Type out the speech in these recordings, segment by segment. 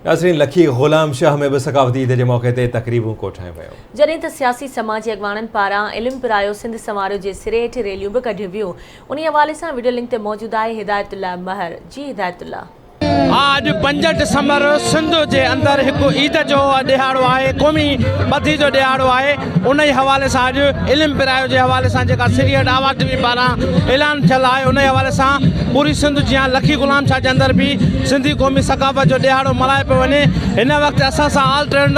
ناظرين لکي غلام شاهه ۾ به ثقافتي عيد جي موقعي تي تقريبون ڪوٺايون ويون. جڏهن ته سياسي سماجي اڳواڻن پاران علم پرايو سنڌ سنواريو جي سري هيٺ ريليون به ڪڍيون ويون. انهي حوالي سان وڊيو لنڪ تي موجود آهي هدايت الله مهر. جي هدايت الله. اڄ 5 ڊسمبر سنڌ جي اندر هڪ عيد جو ڏهاڙو آهي، قومي ٻڌي جو ڏهاڙو آهي، انهي حوالي سان اڄ علم پرايو جي حوالي سان جيڪا سري هيٺ آواز ٽي وي پاران اعلان ٿيل آهي انهي حوالي سان پوري سنڌ جيان لکي غلام شاهه جي اندر به سنڌي قومي ثقافت جو ڏهاڙو ملهايو پيو وڃي. هن وقت اسان سان آل ٽرينڊ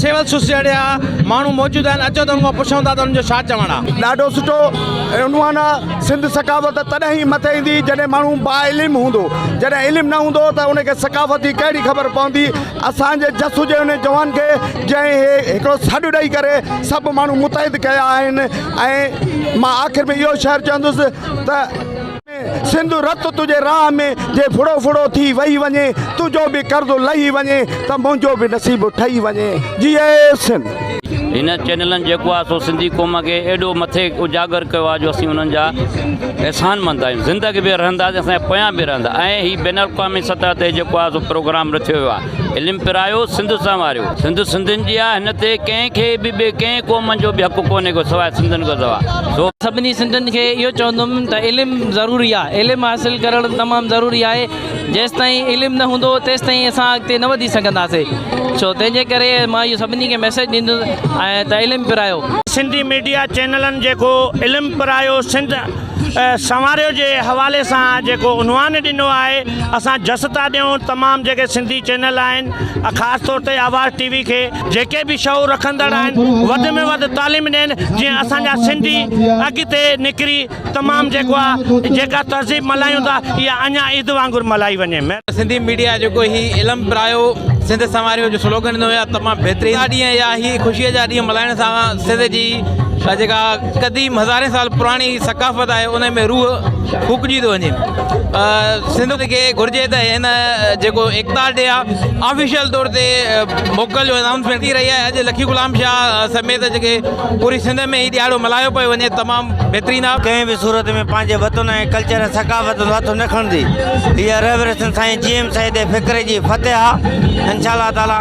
سول سوسائٽي جا ماڻهو موجود آهن، اچو ته انهن کان پڇون ٿا ته انهن جو ڇا چوڻ آهي. ڏاڍو سٺو عنوان آ. سنڌ ثقافت تڏهن ئي مٿي ايندي جڏهن ماڻهو باعلم هوندو. جڏهن علم نه هوندو ته ان کي ثقافت جي ڪهڙي خبر پوندي. اسان جي جس هجي ان جوان کي جنهن هي هڪڙو سڏ ڏئي ڪري سڀ ماڻهو متحد ڪيا آهن ۽ مان آخر ۾ اهو شعر چوندس ته. سنڌ رت تنهنجي راهه ۾ جي ڦڙو ڦڙو ٿي وهي وڃي، تنهنجو به قرض لهي وڃي ته منهنجو به نصيب ٺهي وڃي. جيئي سنڌ. هن چينلن جيڪو آهي سو سنڌي قوم کي ايڏو مٿي اجاگر ڪيو آهي جو اسين انهن جا احسان مند آهيون زندگي به رهنداسين اسان جي پويان به رهندا ۽ هي بين الاقوامي سطح تي جيڪو آهي سو پروگرام رٿيو ويو آهي علم پرايو سنڌ سنواريو سنڌ سنڌين جي آهي هن تي ڪنهن کي به ٻئي ڪنهن قوم جو به حق ڪونهي ڪو سواء سنڌين کان سواء سو. سڀني سنڌين کي اهو چوندم ته علم ضروري آهي علم حاصل ڪرڻ تمام ضروري آهي جيستائين علم نه هوندو تيستائين اسان اڳتي نه وڌي سگهنداسين سو تنهن جي ڪري مان اهو سڀني کي ميسيج ڏيندس ۽ ته علم پرايو. سنڌي ميڊيا چينلن جيڪو علم پرايو سنڌ سنواريو جي حوالي سان جيڪو عنوان ڏنو آهي اسان جس ٿا ڏيون تمام جيڪي سنڌي چينل آهن خاص طور تي آواز ٽي وي کي جيڪي به شعور رکندڙ آهن وڌ ۾ وڌ تعليم ڏين جيئن اسان جا سنڌي اڳتي نڪري تمام جيڪو آهي جيڪا تهذيب ملهايون ٿا اها اڃا عيد وانگر ملهائي وڃي. سنڌي ميڊيا جيڪو هي علم پرايو سنڌ سنواريو جو سلوگن ڏنو ويو آهي تمام بهترين ڏينهن يا هي خوشي جا ڏينهن ملهائڻ سان سنڌ جي جيڪا قديم هزارين سال پراڻي ثقافت آهي ان ۾ روح ڦوڪجي ٿو وڃي سنڌ کي گهرجي ته هن جيڪو ايڪتا ڊي آهي آفيشل طور تي موڪل جو انائونسمينٽ ٿي رهي آهي اڄ لکي غلام شاهه سميت جيڪي پوري سنڌ ۾ هي ڏهاڙو ملهايو پيو وڃي تمام بهترين آهي. ڪنهن به صورت ۾ پنهنجي وطن ۽ ڪلچر ۽ ثقافت تان هٿ نه کڻندي. هيء رهبر سنڌ سائين جي ايم سيد جي فڪر جي فتح آ. انشاء الله تعالي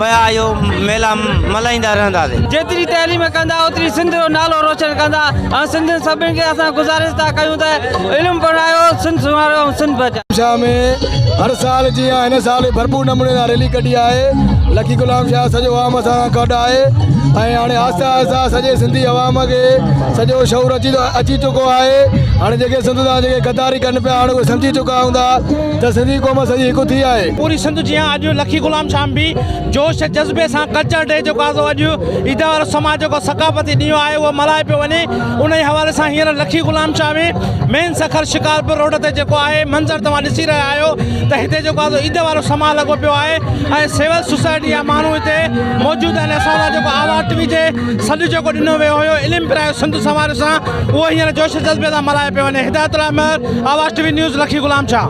پيا اهو ميلا ملهائيندا رهنداسين. جيتري تعليم ڪندا اوتري سنڌ جو نالو روشن ڪندا ۽ سنڌين سڀني کي اسان گذارش ٿا ڪيون ته علم پڙهايو سنڌ سنواريو ۽ سنڌ بچايو. شاهه ۾ هر سال جيان هن سال به ڀرپور نموني سان ريلي ڪڍي آهي. لکي غلام شاهه سڄو عوام اسان سان گڏ آهي ۽ هاڻي آهستي آهستي سڄي سنڌي عوام کي سڄو شعور اچي اچي چڪو آهي. هاڻي جيڪي سنڌ سان جيڪي غداري ڪن پيا هاڻي اهي سمجهي چڪا هوندا ته سنڌي قوم سڄي هڪ ٿي آهي. پوري سنڌ جيان اڄ لکي غلام شاهه به جوش ۽ جذبي سان ڪلچر ڊي جيڪو آهي سو اڄ عيد وارو سماج جيڪو ثقافتي ڏينهن آهي اهو ملهايو پيو وڃي انهي حوالي سان هينئر لکي غلام شاهه ۾ مين سکر شڪارپور روڊ تي جيڪو آهي منظر توهان ڏسي رهيا آهيو ته هتي جيڪو آهي سو عيد وارو سماع لڳو پيو آهي ۽ سول سوسائٽي جا ماڻهو هتي موجود آهن اسان سان جيڪو آواز ٽي وي جي سڏ جيڪو ڏنو ويو هيو علم پرايو سنڌ سنواريو سان اهو هينئر جوش جذبي سان ملهايو پيو وڃي Hidayat Ullah Mehar Awaz T V news Lakhi Ghulam Shah.